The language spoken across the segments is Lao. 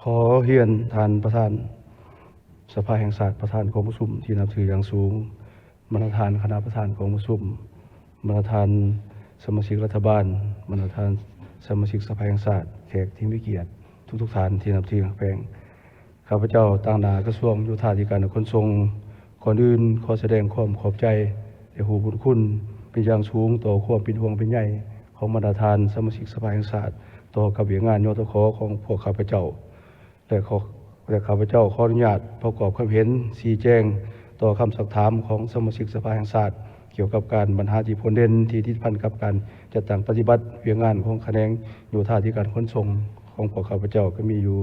ຂໍຮຽນທ່ານປະທານສະພາແຫ່ງຊາດ, ປະທານກອງປະຊຸມທີ່ນັບຖືຢ່າງສູງ, ບັນດາທ່ານຄະນະປະທານກອງປະຊຸມ, ບັນດາທ່ານສະມາຊິກລັດຖະບານ, ບັນດາທ່ານສະມາຊິກສະພາແຫ່ງຊາດ, ແຂກທີ່ມີກຽດທຸກໆທ່ານທີ່ນັບຖືຮັກແພງ. ຂ້າພະເຈົ້າຕາງໜ້າກະຊວງໂຍທາທິການ ແລະ ຂົນສົ່ງ, ກ່ອນອື່ນຂໍສະແດງຄວາມຂອບໃຈ ແລະ ຮູ້ບຸນຄຸນເປັນຢ່າງສູງຕໍ່ຄວາມເປັນຫ່ວງເປັນໃຍຂອງບັນດາທ່ານສະມາຊິກສະພາແຫ່ງຊາດ ຕໍ່ກັບວຽກງານ ຍທຂ ຂອງພວກຂ້າພະເຈົ້າ ແລະ ຂໍ ແລະ ຂ້າພະເຈົ້າຂໍອະນຸຍາດປະກອບຄຳເຫັນຊີ້ແຈງຕໍ່ຄຳຊັກຖາມຂອງສະມາຊິກສະພາແຫ່ງຊາດ ກ່ຽວກັບການບັນຫາທີ່ພົ້ນເດັ່ນທີ່ຕິດພັນກັບການຈັດຕັ້ງປະຕິບັດວຽກງານຂອງຂະແໜງໂຍທາທິການຂົນສົ່ງຂອງພວກຂ້າພະເຈົ້າກໍມີຢູ່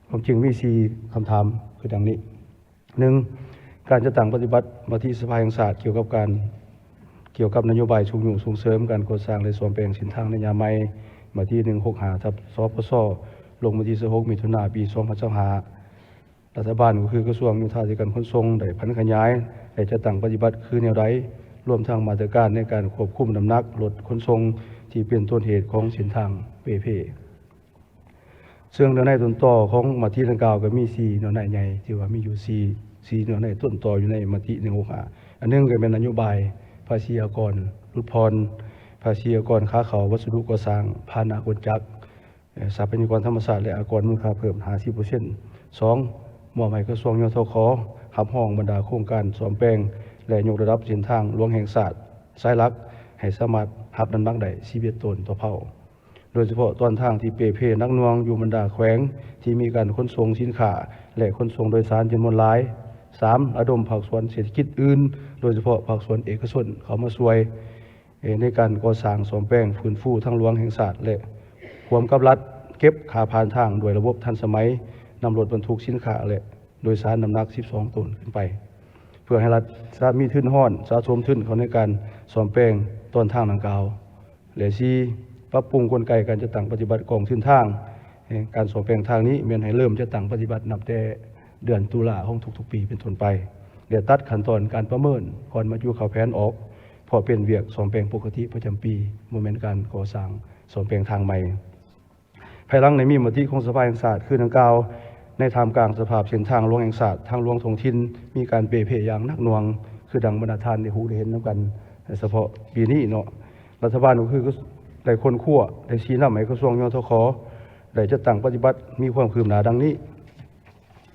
ຄວາມຈິງມີສີ່ຄຳຖາມຄືດັ່ງນີ້. ໜຶ່ງ, ການຈັດຕັ້ງປະຕິບັດມະຕິສະພາແຫ່ງຊາດກ່ຽວກັບການ ກ່ຽວກັບນະໂຍບາຍຊຸກຍູ້ສົ່ງເສີມການກໍ່ສ້າງ ແລະ ສ້ອມແປງເສັ້ນທາງໄລຍະໃໝ່ ມະຕິ ໜຶ່ງຫົກຫ້າ ທັບ ສພຊ ລົງວັນທີຊາວຫົກ ມິຖຸນາ ປີສອງພັນຊາວຫ້າ ລັດຖະບານກໍຄືກະຊວງໂຍທາທິການຂົນສົ່ງໄດ້ຜັນຂະຫຍາຍ ແລະ ຈັດຕັ້ງປະຕິບັດຄືແນວໃດ, ລວມທັງມາດຕະການໃນການຄວບຄຸມນ້ຳໜັກລົດຂົນສົ່ງທີ່ເປັນຕົ້ນເຫດຂອງເສັ້ນທາງເປ່ເພ. ເຊິ່ງເນື້ອໃນຕົ້ນຕໍຂອງມະຕິດັ່ງກ່າວກໍມີສີ່ເນື້ອໃນໃຫຍ່ ທີ່ວ່າມີຢູ່ສີ່ ສີ່ເນື້ອໃນຕົ້ນຕໍຢູ່ໃນມະຕິ ໜຶ່ງຫົກຫ້າ. ອັນໜຶ່ງກໍແມ່ນນະໂຍບາຍພາສີອາກອນຫຼຸດຜ່ອນ ພາສີອາກອນຂາເຂົ້າ, ວັດສະດຸກໍ່ສ້າງ, ພາຫະນະກົນຈັກ, ເອີ່ ຊັບພະຍາກອນທຳມະຊາດ ແລະ ອາກອນມູນຄ່າເພີ່ມ ຫ້າສິບເປີເຊັນ. ສອງ, ມອບໃຫ້ກະຊວງ ຍທຂ ຮັບຮອງບັນດາໂຄງການສ້ອມແປງ ແລະ ຍົກລະດັບເສັ້ນທາງຫຼວງແຫ່ງຊາດສາຍຫຼັກ ໃຫ້ສາມາດຮັບນ້ຳໜັກໄດ້ ສິບເອັດໂຕນຕໍ່ເພົ້າ. ໂດຍສະເພາະຕອນທາງທີ່ເປ່ເພໜັກໜ່ວງຢູ່ບັນດາແຂວງທີ່ມີການຂົນສົ່ງສິນຄ້າ ແລະ ຂົນສົ່ງໂດຍສານຈຳນວນຫຼາຍ. ສາມ, ລະດົມພາກສ່ວນເສດຖະກິດອື່ນ ໂດຍສະເພາະພາກສ່ວນເອກະຊົນເຂົ້າມາຊ່ວຍ ເອີ່ ໃນການກໍ່ສ້າງສ້ອມແປງຟື້ນຟູທາງຫຼວງແຫ່ງຊາດ ແລະ ຮ່ວມກັບລັດເກັບຄ່າຜ່ານທາງດ້ວຍລະບົບທັນສະໄໝ ນຳລົດບັນທຸກສິນຄ້າ ແລະ ໂດຍສານນ້ຳໜັກສິບສອງໂຕນຂຶ້ນໄປ ເພື່ອໃຫ້ລັດສາ ມີທຶນຮອນສະສົມທຶນເຂົ້າໃນການສ້ອມແປງຕອນທາງດັ່ງກ່າວ. ແລະ ສີ່, ປັບປຸງກົນໄກການຈັດຕັ້ງປະຕິບັດກອງທຶນທາງ. ເອີ່ ການສ້ອມແປງທາງນີ້ແມ່ນໃຫ້ເລີ່ມຈັດຕັ້ງປະຕິບັດນັບແຕ່ເດືອນຕຸລາຂອງທຸກໆປີເປັນຕົ້ນໄປ ແລະ ຕັດຂັ້ນຕອນການປະເມີນກ່ອນບັນຈຸເຂົ້າແຜນອອກ, ເພາະເປັນວຽກສ້ອມແປງປົກກະຕິປະຈຳປີ, ບໍ່ແມ່ນການກໍ່ສ້າງສ້ອມແປງທາງໃໝ່. ພາຍຫຼັງໄດ້ມີມະຕິຂອງສະພາແຫ່ງຊາດຄືດັ່ງກ່າວ, ໃນທ່າມກາງສະພາບເສັ້ນທາງຫຼວງແຫ່ງຊາດ, ທາງຫຼວງທ້ອງຖິ່ນມີການເປ່ເພຢ່າງໜັກໜ່ວງ ຄືດັ່ງບັນດາທ່ານໄດ້ຮູ້ໄດ້ເຫັນນຳກັນ. ສະເພາະປີນີ້ເນາະ, ລັດຖະບານກໍຄືໄດ້ຄົ້ນຄວ້າ, ໄດ້ຊີ້ນຳໃຫ້ກະຊວງ ຍທຂ ໄດ້ຈັດຕັ້ງປະຕິບັດມີຄວາມຄືບໜ້າດັ່ງນີ້.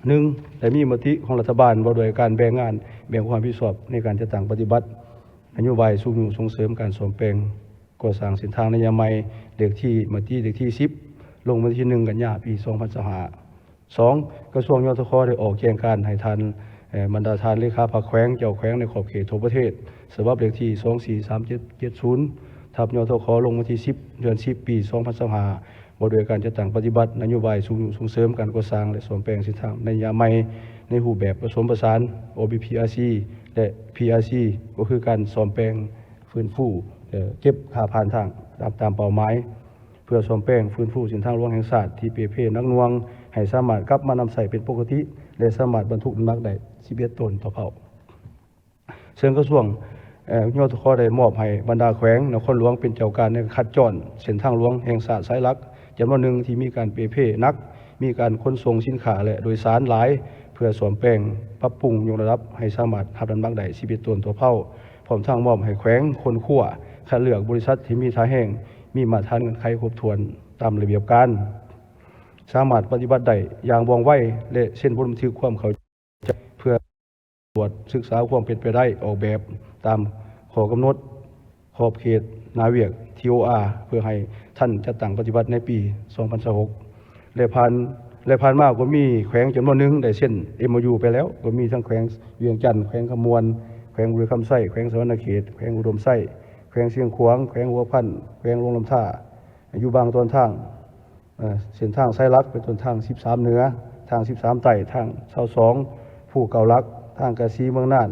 ໜຶ່ງ, ໄດ້ມີມະຕິຂອງລັດຖະບານວ່າດ້ວຍການແບ່ງງານແບ່ງຄວາມຮັບຜິດຊອບໃນການຈັດຕັ້ງປະຕິບັດນະໂຍບາຍຊຸກຍູ້ສົ່ງເສີມການສ້ອມແປງ ກໍ່ສ້າງເສັ້ນທາງໄລຍະໃໝ່ ເລກທີ ມະຕິເລກທີສິບ ລົງວັນທີໜຶ່ງ ກັນຍາ ປີສອງພັນຊາວຫ້າ. ສອງ, ກະຊວງ ຍທຂ ໄດ້ອອກແຈ້ງການໃຫ້ທ່ານ ເອີ່ ບັນດາທ່ານເລຂາພັກແຂວງ, ເຈົ້າແຂວງໃນຂອບເຂດທົ່ວປະເທດ ສະບັບເລກທີ ສອງສີ່ສາມເຈັດເຈັດສູນ ທັບ ຍທຂ ລົງວັນທີສິບ ເດືອນສິບ ປີສອງພັນຊາວຫ້າ ວ່າດ້ວຍການຈັດຕັ້ງປະຕິບັດນະໂຍບາຍຊຸກຍູ້ສົ່ງເສີມການກໍ່ສ້າງ ແລະ ສ້ອມແປງເສັ້ນທາງໄລຍະໃໝ່ ໃນຮູບແບບປະສົມປະສານ ໂອບີພີອາຊີ ແລະ ພີອາຊີ ກໍຄືການສ້ອມແປງ ຟື້ນຟູ ແລະ ເກັບຄ່າຜ່ານທາງຕາມ ຕາມເປົ້າໝາຍ ເພື່ອສ້ອມແປງຟື້ນຟູເສັ້ນທາງຫຼວງແຫ່ງຊາດທີ່ເປ່ເພໜັກໜ່ວງ ໃຫ້ສາມາດກັບມານຳໃຊ້ເປັນປົກກະຕິ ແລະ ສາມາດບັນທຸກນ້ຳໜັກໄດ້ສິບເອັດໂຕນຕໍ່ເພົ້າ. ເຊິ່ງກະຊວງ ເອີ່ ຍທຂ ໄດ້ມອບໃຫ້ບັນດາແຂວງນະຄອນຫຼວງເປັນເຈົ້າການໃນການຂັດຈ້ອນເສັ້ນທາງຫຼວງແຫ່ງຊາດສາຍຫຼັກ ຈຳນວນໜຶ່ງທີ່ມີການເປ່ເພໜັກ, ມີການຂົນສົ່ງສິນຄ້າ ແລະ ໂດຍສານຫຼາຍ ເພື່ອສ້ອມແປງ, ປັບປຸງ, ຍົກລະດັບໃຫ້ສາມາດຮັບນ້ຳໜັກໄດ້ສິບເອັດໂຕນຕໍ່ເພົ້າ, ພ້ອມທັງມອບໃຫ້ແຂວງຄົ້ນຄວ້າຄັດເລືອກບໍລິສັດທີ່ມີທ່າແຮງ, ມີມາດຕະຖານເງື່ອນໄຂຄົບຖ້ວນຕາມລະບຽບການ, ສາມາດປະຕິບັດໄດ້ຢ່າງວ່ອງໄວ ແລະ ເຊັນບົດບັນທຶກຄວາມເຂົ້າໃຈເພື່ອ ກວດສຶກສາຄວາມເປັນໄປໄດ້, ອອກແບບຕາມຂໍ້ກຳນົດຂອບເຂດໜ້າວຽກ ທີໂອອາ ເພື່ອໃຫ້ທັນຈັດຕັ້ງປະຕິບັດໃນປີສອງພັນຊາວຫົກ ແລະ ຜ່ານ ແລະ ຜ່ານມາກໍມີແຂວງຈຳນວນໜຶ່ງໄດ້ເຊັນເອັມໂອຢູໄປແລ້ວ, ກໍມີທັງແຂວງວຽງຈັນ, ແຂວງຄຳມ່ວນ, ແຂວງບໍລິຄຳໄຊ, ແຂວງສະຫວັນນະເຂດ, ແຂວງອຸດົມໄຊ, ແຂວງຊຽງຂວາງ, ແຂວງຫົວພັນ, ແຂວງຫຼວງນ້ຳທາ, ຢູ່ບາງຕອນທາງ ເອີ່ ເສັ້ນທາງສາຍຫຼັກ ເປັນຕົ້ນທາງສິບສາມເໜືອ, ທາງສິບສາມໃຕ້, ທາງຊາວສອງ ພູເກົ້າຫຼັກ, ທາງກະສີເມືອງນານ,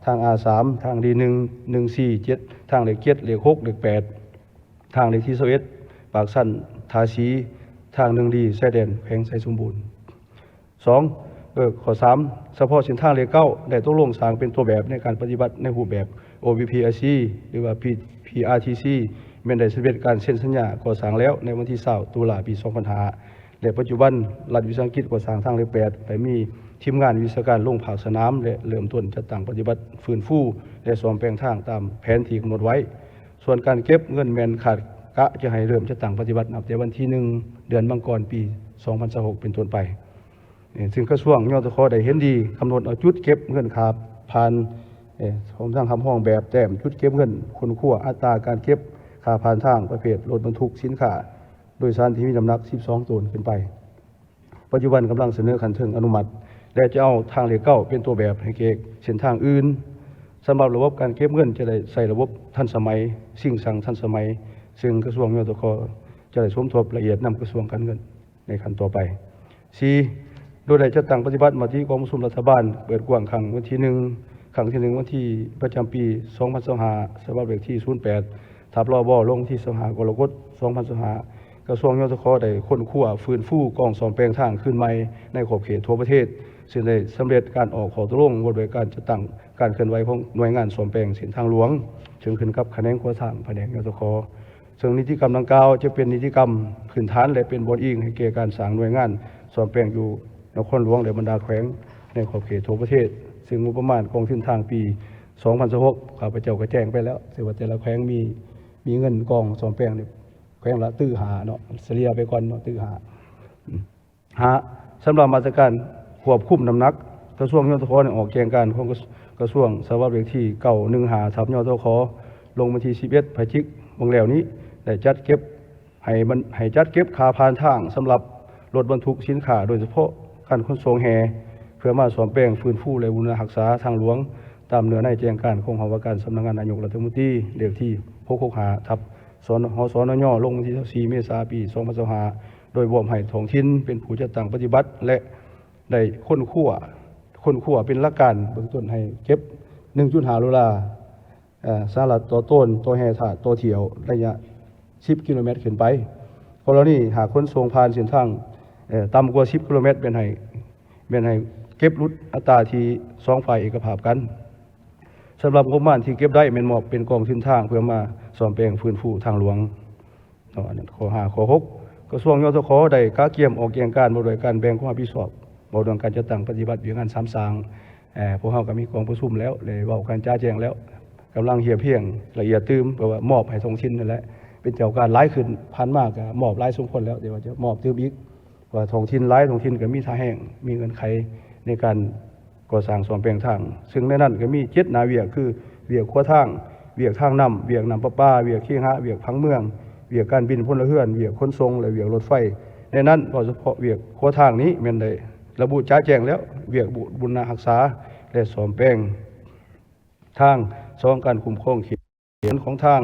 ທາງອາສາມ, ທາງດີໜຶ່ງ ໜຶ່ງສີ່ເຈັດ, ທາງເລກເຈັດ ເລກຫົກ ເລກແປດ, ທາງເລກທີຊາວເອັດ ປາກຊັນ ທ່າສີ, ທາງໜຶ່ງດີ ຊາຍແດນ ແຂວງໄຊສົມບູນ. ສອງ ເອີ ຂໍ້ສາມ ສະເພາະເສັ້ນທາງເລກເກົ້າ ໄດ້ຕົກລົງສ້າງເປັນຕົວແບບໃນການປະຕິບັດໃນຮູບແບບ ໂອບີພີອາຊີ ຫຼືວ່າ ພີ ພີອາທີຊີ ແມ່ນໄດ້ສຳເລັດການເຊັນສັນຍາກໍ່ສ້າງແລ້ວໃນວັນທີຊາວ ຕຸລາ ປີສອງພັນຫ້າ ແລະ ປັດຈຸບັນ ລັດວິສາຫະກິດກໍ່ສ້າງທາງເລກແປດ ໄດ້ມີທີມງານວິຊາການລົງພາກສະໜາມ ແລະ ເລີ່ມຕົ້ນຈັດຕັ້ງປະຕິບັດຟື້ນຟູ ແລະ ສ້ອມແປງທາງຕາມແຜນທີ່ກຳນົດໄວ້. ສ່ວນການເກັບເງິນແມ່ນຄາດກະຈະໃຫ້ເລີ່ມຈັດຕັ້ງປະຕິບັດນັບແຕ່ວັນທີໜຶ່ງ ເດືອນມັງກອນ ປີສອງພັນຊາວຫົກ ເປັນຕົ້ນໄປ. ເອີ ຊຶ່ງກະຊວງ ຍທຂ ໄດ້ເຫັນດີກຳນົດເອົາຈຸດເກັບເງິນຄ່າຜ່ານ ເອີ ພ້ອມທັງຮັບຮອງແບບແຕ້ມຈຸດເກັບເງິນ, ຄົ້ນຄວ້າອັດຕາການເກັບຄ່າຜ່ານທາງປະເພດລົດບັນທຸກສິນຄ້າໂດຍສານທີ່ມີນ້ຳໜັກສິບສອງໂຕນຂຶ້ນໄປ. ປັດຈຸບັນກຳລັງສະເໜີຂັ້ນເທິງອະນຸມັດ ແລະ ຈະເອົາທາງເລກເກົ້າເປັນຕົວແບບໃຫ້ແກ່ເສັ້ນທາງອື່ນ. ສຳລັບລະບົບການເກັບເງິນຈະໄດ້ໃຊ້ລະບົບທັນສະໄໝ, ຊິງຊັງທັນສະໄໝ, ຊຶ່ງກະຊວງ ຍທຂ ຈະໄດ້ສົມທົບລະອຽດນຳກະຊວງການເງິນ ໃນຂັ້ນຕໍ່ໄປ. ສີ່, ໂດຍໄດ້ຈັດຕັ້ງປະຕິບັດມະຕິກອງປະຊຸມລັດຖະບານເປີດກວ້າງຄັ້ງວັນທີໜຶ່ງ ຄັ້ງທີໜຶ່ງ ວັນທີ ປະຈຳປີສອງພັນຊາວຫ້າ ສະບັບເລກທີສູນແປດ ທັບ ລບ ລົງວັນທີຊາວຫ້າ ກໍລະກົດ ສອງພັນຊາວຫ້າ ກະຊວງ ຍທຂ ໄດ້ຄົ້ນຄວ້າຟື້ນຟູກອງສ້ອມແປງທາງຄືນໃໝ່ໃນຂອບເຂດທົ່ວປະເທດ, ຊຶ່ງໄດ້ສຳເລັດການອອກຂໍ້ຕົກລົງວ່າດ້ວຍການຈັດຕັ້ງການເຄື່ອນໄຫວຂອງໜ່ວຍງານສ້ອມແປງເສັ້ນທາງຫຼວງ, ເຊິ່ງຂຶ້ນກັບຂະແໜງກໍ່ສ້າງພະແນກ ຍທຂ. ເຊິ່ງນິຕິກຳດັ່ງກ່າວຈະເປັນນິຕິກຳພື້ນຖານ ແລະ ເປັນບ່ອນອີງໃຫ້ແກ່ການສ້າງໜ່ວຍງານສ້ອມແປງຢູ່ນະຄອນຫຼວງ ແລະ ບັນດາແຂວງໃນຂອບເຂດທົ່ວປະເທດ, ເຊິ່ງງົບປະມານກອງທຶນທາງປີສອງພັນຊາວຫົກ ຂ້າພະເຈົ້າກໍແຈ້ງໄປແລ້ວ, ຖືວ່າແຕ່ລະແຂວງມີ ມີເງິນກອງສ້ອມແປງນີ້ ແຂວງລະຕື້ຫ້າເນາະ, ສະເລ່ຍໄປກ່ອນເນາະ ຕື້ຫ້າ. ຫ້າ, ສຳລັບມາດຕະການຄວບຄຸມນ້ຳໜັກ, ກະຊວງ ຍທຂ ໄດ້ອອກແຈ້ງການຂອງກະຊວງ ສະບັບເລກທີເກົ້າໜຶ່ງຫ້າ ທັບ ຍທຂ ລົງວັນທີສິບເອັດ ພະຈິກ ເມື່ອແລ້ວນີ້ ໄດ້ຈັດເກັບ ໃຫ້ມັນ ໃຫ້ຈັດເກັບຄ່າຜ່ານທາງສຳລັບລົດບັນທຸກສິນຄ້າ, ໂດຍສະເພາະການຂົນສົ່ງແຮ່ ເພື່ອມາສ້ອມແປງ, ຟື້ນຟູ ແລະ ບູລະນະຮັກສາທາງຫຼວງ ຕາມເນື້ອໃນແຈ້ງການຂອງຫ້ອງວ່າການສຳນັກງານນາຍົກລັດຖະມົນຕີ ເລກທີຫົກຫົກຫ້າ ທັບ ສນ ຫສນຍ ລົງວັນທີຊາວສີ່ ເມສາ ປີສອງພັນຊາວຫ້າ ໂດຍມອບໃຫ້ທ້ອງຖິ່ນເປັນຜູ້ຈັດຕັ້ງປະຕິບັດ ແລະ ໄດ້ຄົ້ນຄວ້າ, ຄົ້ນຄວ້າເປັນຫຼັກການເບື້ອງຕົ້ນໃຫ້ເກັບໜຶ່ງຈຸດຫ້າໂດລາ ເອີ ສະຫະລັດຕໍ່ໂຕນ ຕໍ່ແຮ່ທາດຕໍ່ຖ້ຽວ ໄລຍະສິບກິໂລແມັດຂຶ້ນໄປ. ກໍລະນີຫາກຂົນສົ່ງຜ່ານເສັ້ນທາງ ເອີ ຕ່ຳກວ່າສິບກິໂລແມັດ ແມ່ນໃຫ້ ແມ່ນໃຫ້ເກັບຫຼຸດອັດຕາທີ່ສອງຝ່າຍເອກະພາບກັນ. ສຳລັບງົບປະມານທີ່ເກັບໄດ້ແມ່ນມອບເປັນກອງທຶນທາງເພື່ອມາສ້ອມແປງຟື້ນຟູທາງຫຼວງ. ເນາະ ອັນນັ້ນຂໍ້ຫ້າ. ຂໍ້ຫົກ ກະຊວງ ຍທຂ ໄດ້ກະກຽມອອກແຈ້ງການວ່າດ້ວຍການແບ່ງຄວາມຮັບຜິດຊອບ ເວົ້າເລື່ອງການຈັດຕັ້ງປະຕິບັດວຽກງານສາມສ້າງ. ເອີ ພວກເຮົາກໍມີກອງປະຊຸມແລ້ວ ໄດ້ເວົ້າກັນຈະແຈ້ງແລ້ວ ກຳລັງຮຽບຮຽງລະອຽດຕື່ມ ເພື່ອວ່າມອບໃຫ້ທ້ອງຖິ່ນນັ້ນແຫຼະ ເປັນເຈົ້າການຫຼາຍຂຶ້ນ. ຜ່ານມາກໍມອບຫຼາຍສົມຄວນແລ້ວ ແຕ່ວ່າຈະມອບຕື່ມອີກ ເພາະວ່າທ້ອງຖິ່ນຫຼາຍ ທ້ອງຖິ່ນກໍມີທ່າແຮງ ມີເງື່ອນໄຂໃນການ ກໍ່ສ້າງສ້ອມແປງທາງ, ເຊິ່ງໃນນັ້ນກໍມີເຈັດໜ້າວຽກ ຄື ວຽກຂົວທາງ, ວຽກທາງນ້ຳ, ວຽກນ້ຳປະປາ, ວຽກເຄຫະ, ວຽກຜັງເມືອງ, ວຽກການບິນພົນລະເຮືອນ, ວຽກຂົນສົ່ງ ແລະ ວຽກລົດໄຟ. ໃນນັ້ນ ເວົ້າສະເພາະວຽກຂົວທາງນີ້ແມ່ນໄດ້ລະບຸຈະແຈ້ງແລ້ວ, ວຽກບູລະນະຮັກສາ ແລະ ສ້ອມແປງທາງ, ສອງ ການຄຸ້ມຄອງເຂດ ຂອງທາງ,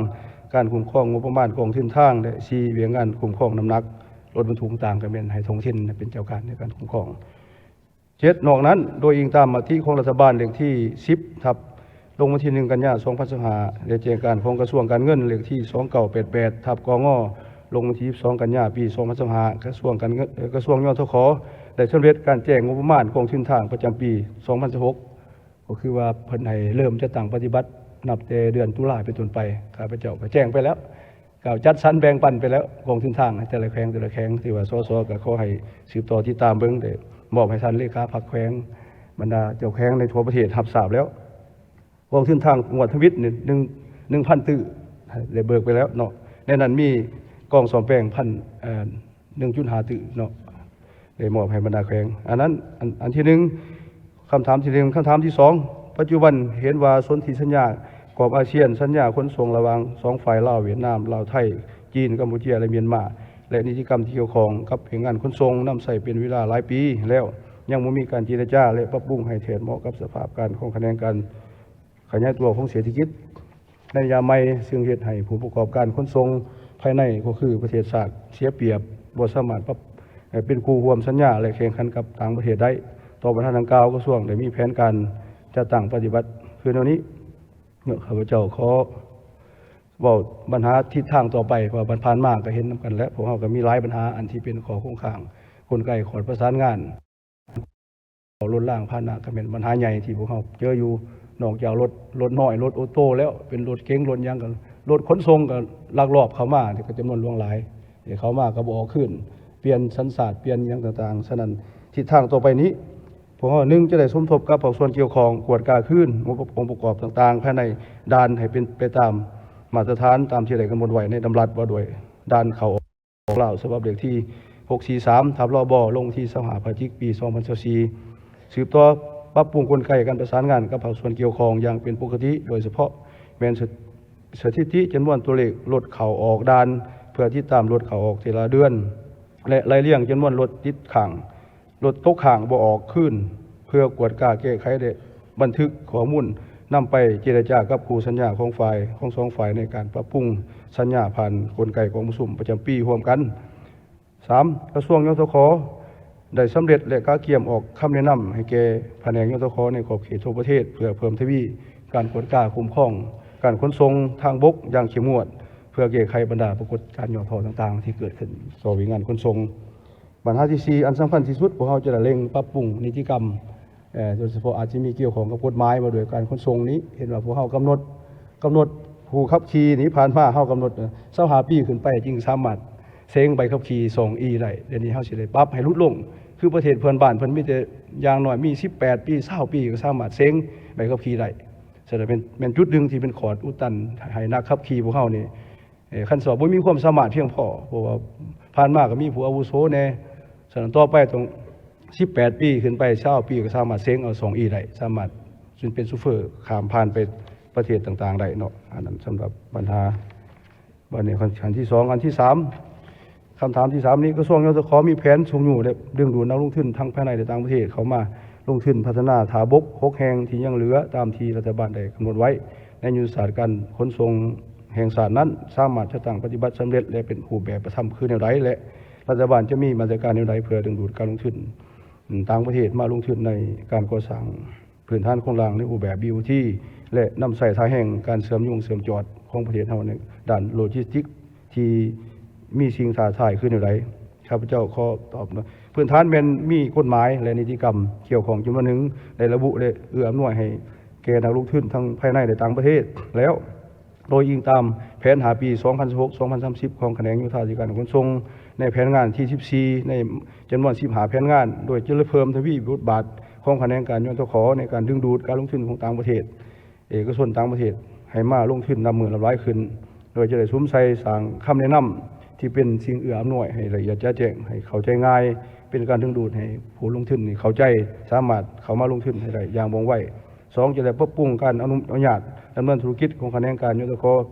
ການຄຸ້ມຄອງງົບປະມານກອງທຶນທາງ ແລະ ສີ່ ວຽກງານຄຸ້ມຄອງນ້ຳໜັກລົດບັນທຸກຕ່າງໆ ກໍແມ່ນໃຫ້ທ້ອງຖິ່ນເປັນເຈົ້າການໃນການຄຸ້ມຄອງ. ເຈັດ ນອກນັ້ນ ໂດຍອີງຕາມມະຕິຂອງລັດຖະບານເລກທີສິບ ທັບ ລົງວັນທີໜຶ່ງ ກັນຍາ ສອງພັນຊາວຫ້າ ແລະ ແຈ້ງການຂອງກະຊວງການເງິນເລກທີສອງເກົ້າແປດແປດ ທັບ ກງ ລົງວັນທີສິບສອງ ກັນຍາ ປີສອງພັນຊາວຫ້າ ກະຊວງການເງິນ ເອີ ກະຊວງ ຍທຂ ໄດ້ສຳເລັດການແຈ້ງງົບປະມານກອງທຶນທາງປະຈຳປີສອງພັນຊາວຫົກ ກໍຄືວ່າເພິ່ນໃຫ້ເລີ່ມຈັດຕັ້ງປະຕິບັດນັບແຕ່ເດືອນຕຸລາເປັນຕົ້ນໄປ. ຂ້າພະເຈົ້າກໍແຈ້ງໄປແລ້ວ ກໍຈັດສັນແບ່ງປັນໄປແລ້ວ ກອງທຶນທາງໃຫ້ແຕ່ລະແຂວງ ແຕ່ລະແຂວງ ຖືວ່າ ສສ ກໍຂໍໃຫ້ສືບຕໍ່ຕິດຕາມເບິ່ງ ໄດ້ມອບໃຫ້ທ່ານເລຂາພັກແຂວງ ບັນດາເຈົ້າແຂວງໃນທົ່ວປະເທດຮັບຊາບແລ້ວ. ກອງທຶນທາງງວດທຳອິດນີ້ ໜຶ່ງ ໜຶ່ງພັນຕື້ ໄດ້ເບີກໄປແລ້ວເນາະ. ໃນນັ້ນມີກອງສ້ອມແປງພັນ ເອີ ໜຶ່ງຈຸດຫ້າຕື້ເນາະ ໄດ້ມອບໃຫ້ບັນດາແຂວງ. ອັນນັ້ນ ອັນ ອັນທີໜຶ່ງ ຄຳຖາມທີໜຶ່ງ. ຄຳຖາມທີສອງ ປັດຈຸບັນເຫັນວ່າສົນທິສັນຍາກອບອາຊຽນ, ສັນຍາຂົນສົ່ງລະຫວ່າງສອງຝ່າຍ ລາວ-ຫວຽດນາມ, ລາວ-ໄທ, ຈີນ, ກຳປູເຈຍ ແລະ ມຽນມາ ແລະ ນິຕິກຳທີ່ກ່ຽວຂ້ອງກັບວຽກງານຂົນສົ່ງ ນຳໃຊ້ເປັນເວລາຫຼາຍປີແລ້ວ ຍັງບໍ່ມີການເຈລະຈາ ແລະ ປັບປຸງໃຫ້ແທດເໝາະກັບສະພາບການຂອງຂະແໜງການ ຂະຫຍາຍຕົວຂອງເສດຖະກິດໃນໄລຍະໃໝ່, ຊຶ່ງເຮັດໃຫ້ຜູ້ປະກອບການຂົນສົ່ງພາຍໃນ ກໍຄືປະເທດຊາດ ເສຍປຽບ, ບໍ່ສາມາດປັບໃຫ້ເປັນຄູ່ຮ່ວມສັນຍາ ແລະ ແຂ່ງຂັນກັບຕ່າງປະເທດໄດ້. ຕໍ່ບັນຫາດັ່ງກ່າວ, ກະຊວງໄດ້ມີແຜນການຈັດຕັ້ງປະຕິບັດຄືແນວນີ້. ເນາະ ຂ້າພະເຈົ້າຂໍເວົ້າບັນຫາທິດທາງຕໍ່ໄປ, ເພາະວ່າຜ່ານມາກໍເຫັນນຳກັນແລ້ວ, ພວກເຮົາກໍມີຫຼາຍບັນຫາອັນທີ່ເປັນຂໍ້ຄົງຄ້າງ, ກົນໄກຂອດປະສານງານ ລົດລາງພາຫະນະ ກໍແມ່ນບັນຫາໃຫຍ່ທີ່ພວກເຮົາເຈີຢູ່. ນອກຈາກລົດ ລົດນ້ອຍ ລົດໂອໂຕ້ແລ້ວ ເປັນລົດເກັງ ລົດຫຍັງ ກໍລົດຂົນສົ່ງກໍລັກລອບເຂົ້າມາ ກໍຈຳນວນຫຼວງຫຼາຍ, ເຂົ້າມາກໍບໍ່ອອກຄືນ. ປ່ຽນສັນຊາດ ປ່ຽນຫຍັງຕ່າງໆ. ສະນັ້ນ ທິດທາງຕໍ່ໄປນີ້ ພວກເຮົາ ໜຶ່ງ ຈະໄດ້ສົມທົບກັບພາກສ່ວນກ່ຽວຂ້ອງ ກວດກາຄືນອົງປະ ອົງປະກອບຕ່າງໆ ພາຍໃນດ່ານໃຫ້ເປັນໄປຕາມມາດຕະຖານ ຕາມທີ່ໄດ້ກຳນົດໄວ້ໃນດຳລັດວ່າດ້ວຍດ່ານເຂົ້າອອກລາວ ສະບັບເລກທີຫົກສີ່ສາມ ທັບ ລບ ລົງວັນທີຊາວຫ້າ ພະຈິກ ປີສອງພັນຊາວສີ່. ສືບຕໍ່ປັບປຸງກົນໄກການປະສານງານກັບພາກສ່ວນກ່ຽວຂ້ອງຢ່າງເປັນປົກກະຕິ ໂດຍສະເພາະແມ່ນສະ ສະຖິຕິຈຳນວນຕົວເລກລົດເຂົ້າອອກດ່ານ ເພື່ອຕິດຕາມລົດເຂົ້າອອກແຕ່ລະເດືອນ ແລະ ໄລ່ລຽງຈຳນວນລົດຕິດຄ້າງ ລົດຕົກຄ້າງບໍ່ອອກຄືນ ເພື່ອກວດກາແກ້ໄຂ ແລະ ບັນທຶກຂໍ້ມູນນຳໄປເຈລະຈາກັບຄູ່ສັນຍາຂອງຝ່າຍ ຂອງສອງຝ່າຍໃນການປັບປຸງສັນຍາຜ່ານກົນໄກກອງປະຊຸມປະຈຳປີຮ່ວມກັນ. ສາມ ກະຊວງ ຍທຂ ໄດ້ສຳເລັດ ແລະ ກະກຽມອອກຄຳແນະນຳໃຫ້ແກ່ພະແນກ ຍທຂ ໃນຂອບເຂດທົ່ວປະເທດ ເພື່ອເພີ່ມທະວີການກວດກາຄຸ້ມຄອງການຂົນສົ່ງທາງບົກຢ່າງເຂັ້ມງວດ ເພື່ອແກ້ໄຂບັນດາປາກົດການຫຍໍ້ທໍ້ຕ່າງໆ ທີ່ເກີດຂຶ້ນຕໍ່ວຽກງານຂົນສົ່ງ. ບັນຫາທີສີ່ ອັນສຳຄັນທີ່ສຸດ ພວກເຮົາຈະໄດ້ເລັ່ງປັບປຸງນິຕິກຳ ເອີ ໂດຍສະເພາະອາດຈະມີກ່ຽວຂ້ອງກັບກົດໝາຍວ່າດ້ວຍການຂົນສົ່ງນີ້ ເຫັນວ່າພວກເຮົາກຳນົດ ກຳນົດຜູ້ຂັບຂີ່ນີ້ ຜ່ານມາເຮົາກຳນົດຊາວຫ້າປີຂຶ້ນໄປຈຶ່ງສາມາດເສັງໃບຂັບຂີ່ສອງອີໄດ້. ດຽວນີ້ເຮົາຊິໄດ້ປັບໃຫ້ຫຼຸດລົງ ຄືປະເທດເພື່ອນບ້ານເພິ່ນມີແຕ່ຢ່າງໜ້ອຍມີສິບແປດປີ ຊາວປີກໍສາມາດເສັງໃບຂັບຂີ່ໄດ້. ສະນັ້ນແມ່ນ ແມ່ນຈຸດໜຶ່ງທີ່ເປັນຂອດອຸດຕັນໃຫ້ນັກຂັບຂີ່ພວກເຮົານີ້ ເອີ ຄັນສອບບໍ່ມີຄວາມສາມາດພຽງພໍ ເພາະວ່າຜ່ານມາກໍມີຜູ້ອາວຸໂສແດ່. ສະນັ້ນຕໍ່ໄປຕ້ອງສິບແປດປີຂຶ້ນໄປ ຊາວປີກໍສາມາດເສັງເອົາສອງອີໄດ້ ສາມາດເປັນໂຊເຟີຂ້າມຜ່ານໄປປະເທດຕ່າງໆໄດ້ເນາະ. ອັນນັ້ນສຳລັບບັນຫາ ບັດນີ້ ອັນທີສອງ ອັນທີສາມ ຄຳຖາມທີສາມນີ້ ກະຊວງ ຍທຂ ມີແຜນຊຸກຍູ້ ແລະ ດຶງດູດນັກລົງທຶນທັງພາຍໃນ ແລະ ຕ່າງປະເທດເຂົ້າມາລົງທຶນພັດທະນາທ່າບົກຫົກແຫ່ງທີ່ຍັງເຫຼືອ ຕາມທີ່ລັດຖະບານໄດ້ກຳນົດໄວ້ໃນຍຸດທະສາດການຂົນສົ່ງແຫ່ງຊາດນັ້ນ ສາມາດຈັດຕັ້ງປະຕິບັດສຳເລັດ ແລະ ເປັນຮູບແບບປະທຳຄືແນວໃດ ແລະ ລັດຖະບານຈະມີມາດຕະການແນວໃດເພື່ອດຶງດູດການລົງທຶນຕ່າງປະເທດມາລົງທຶນໃນການກໍ່ສ້າງ ພື້ນຖານໂຄງລ່າງໃນຮູບແບບ ບີໂອທີ ແລະ ນຳໃຊ້ທ່າແຮງການເຊື່ອມໂຍງເຊື່ອມຈອດຂອງປະເທດເຮົາໃນດ້ານໂລຈິສຕິກທີ່ມີສິ່ງທ້າທາຍຄືແນວໃດ? ຂ້າພະເຈົ້າຂໍຕອບເນາະ ພື້ນຖານແມ່ນມີກົດໝາຍ ແລະ ນິຕິກຳກ່ຽວຂ້ອງຈຳນວນໜຶ່ງ ໄດ້ລະບຸ ແລະ ເອື້ອອຳນວຍໃຫ້ແກ່ນັກລົງທຶນທັງພາຍໃນ ແລະ ຕ່າງປະເທດແລ້ວ. ໂດຍອີງຕາມແຜນຫ້າປີ ສອງພັນຊາວຫົກ ສອງພັນສາມສິບ ຂອງຂະແໜງໂຍທາທິການຂົນສົ່ງ ໃນແຜນງານທີສິບສີ່ ໃນຈຳນວນສິບຫ້າແຜນງານ ໂດຍຈະເພີ່ມທະວີບົດບາດຂອງຂະແໜງການ ຍທຂ ໃນການດຶງດູດການລົງທຶນຂອງຕ່າງປະເທດ ເອກະຊົນຕ່າງປະເທດ ໃຫ້ມາລົງທຶນນັບມື້ນັບຫຼາຍຂຶ້ນ ໂດຍຈະໄດ້ສຸມໃສ່ສ້າງຄຳແນະນຳທີ່ເປັນສິ່ງເອື້ອອຳນວຍໃຫ້ລະອຽດຈະແຈ້ງ ໃຫ້ເຂົ້າໃຈງ່າຍ ເປັນການດຶງດູດໃຫ້ຜູ້ລົງທຶນນີ້ເຂົ້າໃຈ ສາມາດເຂົ້າມາລົງທຶນໃຫ້ໄດ້ຢ່າງວ່ອງໄວ. ສອງ ຈະໄດ້ປັບປຸງການອະນຸ ອະນຸຍາດດຳເນີນທຸລະກິດຂອງຂະແໜງການ ຍທຂ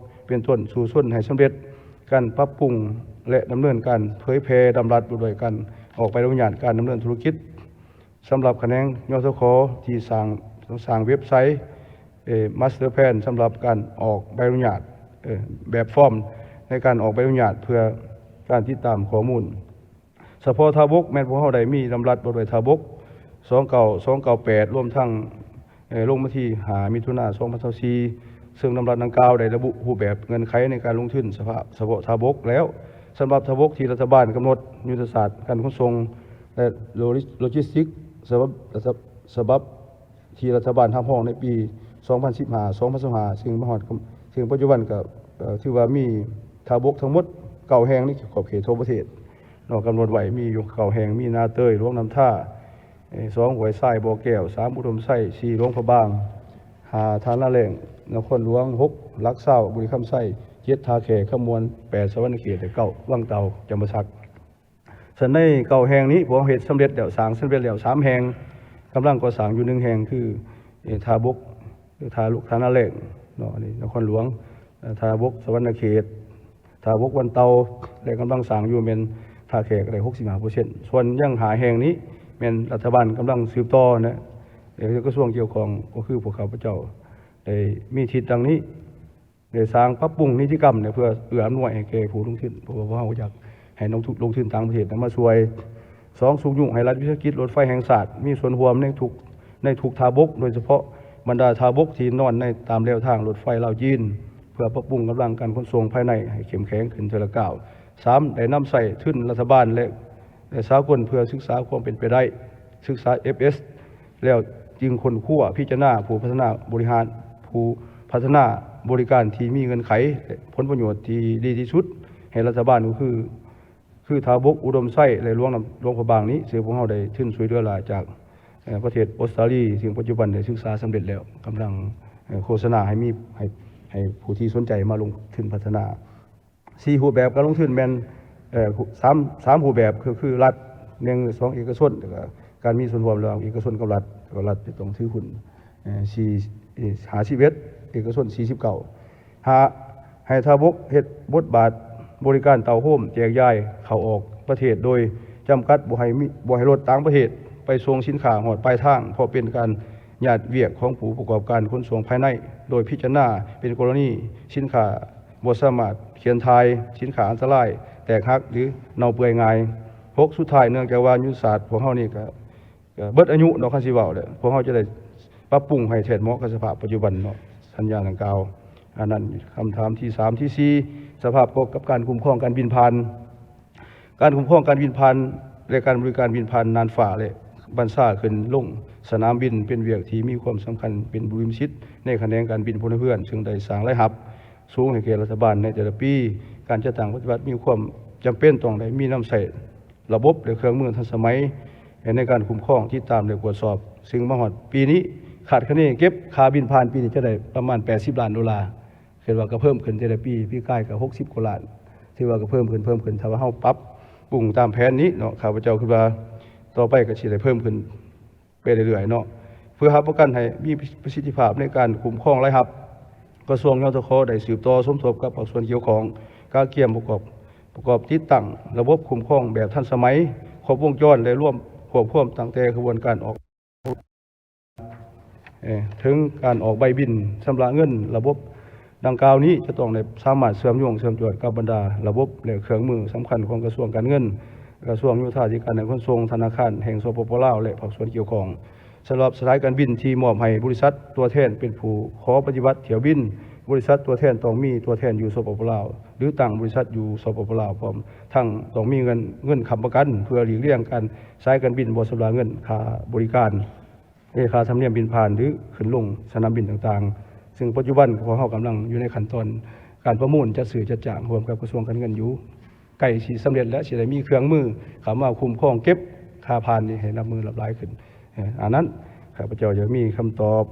ເປັນຕົ້ນ ສູ້ຊົນໃຫ້ສຳເລັດການປັບປຸງ ແລະ ດຳເນີນການເຜີຍແຜ່ດຳລັດວ່າດ້ວຍການອອກໃບອະນຸຍາດການດຳເນີນທຸລະກິດ ສຳລັບຂະແໜງ ຍທຂ ທີ່ສ້າງ ສ້າງເວັບໄຊ ເອີ Master Plan ສຳລັບການອອກໃບອະນຸຍາດ ເອີ ແບບຟອມໃນການອອກໃບອະນຸຍາດເພື່ອການຕິດຕາມຂໍ້ມູນ. ສະເພາະທ່າບົກ ແມ່ນພວກເຮົາໄດ້ມີດຳລັດວ່າດ້ວຍທ່າບົກ ສອງເກົ້າ ສອງເກົ້າແປດ ລວມທັງ ເອີ ລົງວັນທີຫ້າ ມິຖຸນາ ສອງພັນຊາວສີ່ ເຊິ່ງດຳລັດດັ່ງກ່າວໄດ້ລະບຸຮູບແບບເງື່ອນໄຂໃນການລົງທຶນສະພາ ສະເພາະທ່າບົກແລ້ວ. ສຳລັບທ່າບົກທີ່ລັດຖະບານກຳນົດຍຸດທະສາດການຂົນສົ່ງ ແລະ ໂລ ໂລຈິສຕິກ ສະບັບ ສະບັບທີ່ລັດຖະບານຮັບຮອງໃນປີສອງພັນສິບຫ້າ ສອງພັນຊາວຫ້າ ເຊິ່ງມາຮອດ ເຊິ່ງປັດຈຸບັນກໍ ເອີ ຖືວ່າມີທ່າບົກທັງໝົດເກົ້າແຫ່ງໃນຂອບເຂດທົ່ວປະເທດເນາະ ກຳນົດໄວ້ມີຢູ່ເກົ້າແຫ່ງ ມີນາເຕີຍ ຫຼວງນ້ຳທາ ເອີ ສອງ ຫ້ວຍຊາຍ ບໍ່ແກ້ວ ສາມ ອຸດົມໄຊ ສີ່ ຫຼວງພະບາງ ຫ້າ ທ່ານາແລ້ງ ນະຄອນຫຼວງ ຫົກ ຫຼັກຊາວ ບໍລິຄຳໄຊ ເຈັດ ທ່າແຂກ ຄຳມ່ວນ ແປດ ສະຫວັນນະເຂດ ແລະ ເກົ້າ ວັງເຕົ່າ ຈຳປາສັກ. ສະນັ້ນ ໃນເກົ້າແຫ່ງນີ້ ພວກເຮົາເຮັດສຳເລັດແລ້ວ ສ້າງສຳເລັດແລ້ວສາມແຫ່ງ ກຳລັງກໍ່ສ້າງຢູ່ໜຶ່ງແຫ່ງ ຄື ເອີ ທ່າບົກ ທ່າ ທ່ານາແລ້ງເນາະ ອັນນີ້ນະຄອນຫຼວງ ທ່າບົກ ສະຫວັນນະເຂດ ທ່າບົກວັງເຕົ່າ ແລະ ກຳລັງສ້າງຢູ່ແມ່ນທ່າແຂກໄດ້ຫົກສິບຫ້າເປີເຊັນ ສ່ວນຍັງຫ້າແຫ່ງນີ້ແມ່ນລັດຖະບານກຳລັງສືບຕໍ່ນະ ແລະ ກະຊວງກ່ຽວຂ້ອງ ກໍຄືພວກຂ້າພະເຈົ້າໄດ້ມີທິດດັ່ງນີ້ ໄດ້ສ້າງປັບປຸງນິຕິກຳເພື່ອເອື້ອອຳນວຍໃຫ້ແກ່ຜູ້ລົງທຶນ ເພາະວ່າພວກເຮົາຢາກໃຫ້ນັກລົງທຶນຕ່າງປະເທດນຳມາຊ່ວຍ. ສອງ ຊຸກຍູ້ໃຫ້ລັດວິສາຫະກິດລົດໄຟແຫ່ງຊາດມີສ່ວນຮ່ວມໃນທຸກ ໃນທຸກທ່າບົກ ໂດຍສະເພາະບັນດາທ່າບົກທີ່ນອນໃນຕາມແລວທາງລົດໄຟລາວ-ຈີນ ເພື່ອປັບປຸງກຳລັງການຂົນສົ່ງພາຍໃນໃຫ້ເຂັ້ມແຂງຂຶ້ນເທື່ອລະກ້າວ. ສາມ ໄດ້ນຳໃຊ້ທຶນລັດຖະບານ ແລະ ແລະ ສາກົນເພື່ອສຶກສາຄວາມເປັນໄປໄດ້ ສຶກສາ ເອັຟເອສ ແລ້ວຈຶ່ງຄົ້ນຄວ້າພິຈາລະນາຜູ້ພັດທະນາບໍລິຫານ ຜູ້ພັດທະນາບໍລິການທີ່ມີເງື່ອນໄຂ ແລະ ຜົນປະໂຫຍດທີ່ດີທີ່ສຸດໃຫ້ລັດຖະບານ ກໍຄື ຄືທ່າບົກ, ອຸດົມໄຊ ແລະ ຫຼວງນ້ຳ, ຫຼວງພະບາງນີ້ ເຊິ່ງພວກເຮົາໄດ້ທຶນຊ່ວຍເຫຼືອຫຼາຍຈາກ ເອີ ປະເທດອົດສະຕາລີ ເຊິ່ງປັດຈຸບັນໄດ້ສຶກສາສຳເລັດແລ້ວ, ກຳລັງ ເອີ ໂຄສະນາໃຫ້ມີ, ໃຫ້, ໃຫ້ຜູ້ທີ່ສົນໃຈມາລົງທຶນພັດທະນາ. ສີ່ຮູບແບບການລົງທຶນແມ່ນ ເອີ ສາມ, ສາມຮູບແບບ ຄື, ຄືລັດ, ໜຶ່ງ ສອງ ເອກະຊົນ ແລ້ວກໍການມີສ່ວນຮ່ວມລະຫວ່າງເອກະຊົນກັບລັດ, ແລ້ວກໍລັດຈະຕ້ອງຖືຮຸ້ນ ເອີ ສີ່, ຫ້າສິບເອັດ ເອກະຊົນ ສີ່ສິບເກົ້າ. ຫ້າ ໃຫ້ທ່າບົກເຮັດບົດບາດບໍລິການເຕົ້າໂຮມແຈກຢາຍເຂົ້າອອກປະເທດ ໂດຍຈຳກັດບໍ່ໃຫ້ມີ, ບໍ່ໃຫ້ລົດຕ່າງປະເທດໄປສົ່ງສິນຄ້າຮອດປາຍທາງ, ເພາະເປັນການຍາດວຽກຂອງຜູ້ປະກອບການຂົນສົ່ງພາຍໃນ, ໂດຍພິຈາລະນາເປັນກໍລະນີສິນຄ້າບໍ່ສາມາດຂຽນຖ່າຍ, ສິນຄ້າອັນຕະລາຍ, ແຕກຫັກ ຫຼື ເນົ່າເປື່ອຍງ່າຍ. ຫົກ ສຸດທ້າຍ ເນື່ອງຈາກວ່າຍຸດທະສາດພວກເຮົານີ້ກໍ ກໍເບິດອາຍຸເນາະ, ຄັນຊິເວົ້າແລ້ວ ພວກເຮົາຈະໄດ້ປັບປຸງໃຫ້ແທດເໝາະກັບສະພາບປັດຈຸບັນເນາະ, ສັນຍາດັ່ງກ່າວ. ອັນນັ້ນຄຳຖາມທີສາມ. ທີສີ່ ສະພາບກັບການຄຸ້ມຄອງການບິນຜ່ານ. ການຄຸ້ມຄອງການບິນຜ່ານ ແລະ ການບໍລິການບິນຜ່ານນ່ານຟ້າ ແລະ ບັນຊາຂຶ້ນລົງສະໜາມບິນ ເປັນວຽກທີ່ມີຄວາມສຳຄັນເປັນບຸລິມສິດໃນຂະແໜງການບິນພົນລະເຮືອນ, ເຊິ່ງໄດ້ສ້າງລາຍຮັບ ສູງໃຫ້ແກ່ລັດຖະບານໃນແຕ່ລະປີ. ການຈັດຕັ້ງປະຕິບັດມີຄວາມຈຳເປັນຕ້ອງໄດ້ມີນຳໃຊ້ລະບົບ ແລະ ເຄື່ອງມືທັນສະໄໝໃນການຄຸ້ມຄອງ, ຕິດຕາມ ແລະ ກວດສອບ, ເຊິ່ງມາຮອດປີນີ້ ຄາດຄະເນເກັບຄ່າບິນຜ່ານປີນີ້ຈະໄດ້ປະມານແປດສິບລ້ານໂດລາ. ຄິດວ່າກໍເພີ່ມຂຶ້ນແຕ່ລະປີ, ປີກາຍກໍຫົກສິບກວ່າລ້ານ, ຖືວ່າກໍເພີ່ມຂຶ້ນ, ເພີ່ມຂຶ້ນ. ຖ້າວ່າເຮົາປັບປຸງຕາມແຜນນີ້ເນາະ, ຂ້າພະເຈົ້າຄິດວ່າຕໍ່ໄປກໍຊິໄດ້ເພີ່ມຂຶ້ນ ໄປເລື້ອຍໆເນາະ ເພື່ອຮັບປະກັນໃຫ້ມີປະສິດທິພາບໃນການຄຸ້ມຄອງລາຍຮັບ. ກະຊວງ ຍທຂ ໄດ້ສືບຕໍ່ສົມທົບກັບພາກສ່ວນກ່ຽວຂ້ອງ ກະກຽມປະກອບ, ປະກອບຕິດຕັ້ງລະບົບຄຸ້ມຄອງແບບທັນສະໄໝ, ຄົບວົງຈອນ ແລະ ລວມ, ຄວບຄວມຕັ້ງແຕ່ຂະບວນການອອກ ເອີ ເຖິງການອອກໃບບິນຊຳລະເງິນ. ລະບົບດັ່ງກ່າວນີ້ຈະຕ້ອງໄດ້ສາມາດເຊື່ອມໂຍງເຊື່ອມຈວດກັບບັນດາລະບົບ ແລະ ເຄື່ອງມືສຳຄັນຂອງກະຊວງການເງິນ, ກະຊວງໂຍທາທິການ ແລະ ຂົນສົ່ງ, ທະນາຄານແຫ່ງ ສປປ ລາວ ແລະ ພາກສ່ວນກ່ຽວຂ້ອງ. ສຳລັບສາຍການບິນທີ່ມອບໃຫ້ບໍລິສັດຕົວແທນເປັນຜູ້ຂໍປະຕິບັດຖ້ຽວບິນ, ບໍລິສັດຕົວແທນຕ້ອງມີຕົວແທນຢູ່ ສປປ ລາວ ຫຼື ຕັ້ງບໍລິສັດຢູ່ ສປປ ລາວ ພ້ອມທັງຕ້ອງມີເງິນ, ເງິນຄ້ຳປະກັນ ເພື່ອຫຼີກລ້ຽງການ, ສາຍການບິນບໍ່ຊຳລະເງິນຄ່າບໍລິການ ເອ ຄ່າທຳນຽມບິນຜ່ານ ຫຼື ຂຶ້ນລົງສະໜາມບິນຕ່າງໆ, ເຊິ່ງປັດຈຸບັນພວກເຮົາກຳລັງຢູ່ໃນຂັ້ນຕອນການປະມູນຈັດຊື້ຈັດຈ້າງຮ່ວມກັບກະຊວງການເງິນຢູ່, ໃກ້ຊິສຳເລັດແລ້ວ, ຊິໄດ້ມີເຄື່ອງມືເຂົ້າມາຄຸ້ມຄອງເກັບຄ່າຜ່ານນີ້ໃຫ້ນັບມື້ນັບຫຼາຍຂຶ້ນ. ເອີ ອັນນັ້ນ ຂ້າພະເຈົ້າຢາກມີຄຳຕອບ.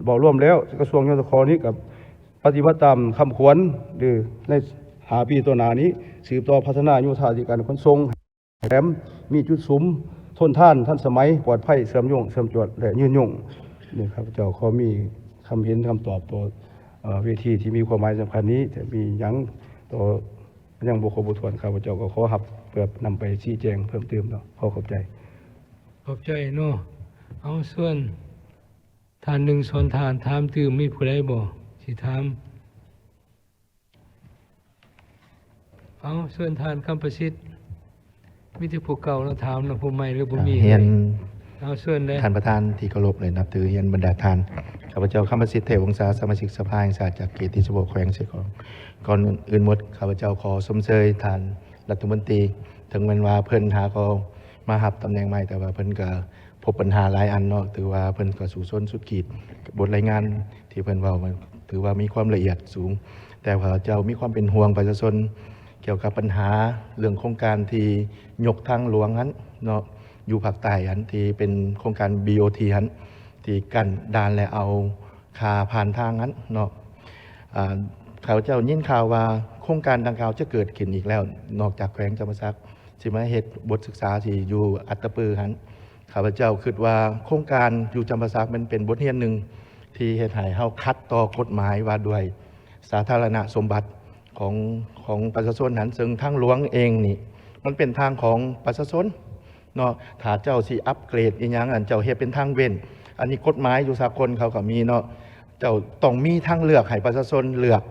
ເວົ້າລວມແລ້ວ ກະຊວງ ຍທຂ ນີ້ກໍປະຕິບັດຕາມຄຳຂວັນ ຫຼື ໃນຫ້າປີຕໍ່ໜ້ານີ້ ສືບຕໍ່ພັດທະນາໂຍທາທິການຂົນສົ່ງ ແຖມມີຈຸດສຸມ ທົນທານ, ທັນສະໄໝ, ປອດໄພ, ເຊື່ອມໂຍງ, ເຊື່ອມຈວດ ແລະ ຍືນຍົງ. ນີ້ຂ້າພະເຈົ້າຂໍມີຄຳເຫັນ, ຄຳຕອບຕໍ່ ເອີ ເວທີທີ່ມີຄວາມໝາຍສຳຄັນນີ້. ຖ້າມີຫຍັງຕໍ່ ຍັງບໍ່ຄົບບໍ່ຖ້ວນ, ຂ້າພະເຈົ້າກໍຂໍຮັບເພື່ອນຳໄປຊີ້ແຈງເພີ່ມເຕີມເນາະ. ຂໍຂອບໃຈ. ຂອບໃຈເນາະ. ເອົາ ເຊີນທ່ານໜຶ່ງ ສອນທ່ານ ຖາມຕື່ມ, ມີຜູ້ໃດບໍ່ຊິຖາມ? ເອົາ ເຊີນທ່ານຄຳປະສິດ. ມີແຕ່ຜູ້ເກົ່າລະຖາມເນາະ, ຜູ້ໃໝ່ລະບໍ່ມີ. ຮຽນ ເອົາ ເຊີນເລີຍ. ທ່ານປະທານທີ່ເຄົາລົບ ແລະ ນັບຖື, ຮຽນບັນດາທ່ານ, ຂ້າພະເຈົ້າ ຄຳປະສິດ ເທບວົງສາ, ສະມາຊິກສະພາແຫ່ງຊາດ ຈາກເຂດທີ່ສິບຫົກ ແຂວງເຊກອງ. ກ່ອນອື່ນໝົດ ຂ້າພະເຈົ້າຂໍຊົມເຊີຍທ່ານລັດຖະມົນຕີ, ເຖິງແມ່ນວ່າເພິ່ນຫາກໍມາຮັບຕຳແໜ່ງໃໝ່, ແຕ່ວ່າເພິ່ນກໍ ພົບບັນຫາຫຼາຍອັນເນາະ, ຖືວ່າເພິ່ນກໍສູ້ຊົນສຸດຂີດ. ບົດລາຍງານທີ່ເພິ່ນເວົ້າ ມັນຖືວ່າມີຄວາມລະອຽດສູງ, ແຕ່ວ່າເຈົ້າມີຄວາມເປັນຫ່ວງປະຊາຊົນກ່ຽວກັບບັນຫາເລື່ອງໂຄງການທີ່ຍົກທາງຫຼວງຫັ້ນເນາະ, ຢູ່ພາກໃຕ້ຫັ້ນ ທີ່ເປັນໂຄງການ ບີ ໂອ ທີ ຫັ້ນ ທີ່ກັ້ນດ່ານ ແລະ ເອົາຄ່າຜ່ານທາງຫັ້ນເນາະ. ອາ ຂ້າພະເຈົ້າຍິນຂ່າວວ່າໂຄງການດັ່ງກ່າວຈະເກີດຂຶ້ນອີກແລ້ວ, ນອກຈາກແຂວງຈຳປາສັກ ຊິມາເຮັດບົດສຶກສາທີ່ຢູ່ອັດຕະປືຫັ້ນ. ຂ້າພະເຈົ້າຄິດວ່າໂຄງການຢູ່ຈຳປາສັກ ມັນເປັນບົດຮຽນໜຶ່ງທີ່ເຮັດໃຫ້ເຮົາຂັດຕໍ່ກົດໝາຍວ່າດ້ວຍສາທາລະນະສົມບັດຂອງ, ຂອງປະຊາຊົນຫັ້ນ, ເຊິ່ງທາງຫຼວງເອງນີ້ ມັນເປັນທາງຂອງປະຊາຊົນເນາະ. ຖ້າເຈົ້າຊິອັບເກຣດອີ່ຫຍັງຫັ້ນ, ເຈົ້າເຮັດເປັນທາງເວັ້ນ, ອັນນີ້ກົດໝາຍຢູ່ສາກົນເຂົາກໍມີເນາະ. ເຈົ້າຕ້ອງມີທາງເລືອກໃຫ້ປະຊາຊົນເລືອກ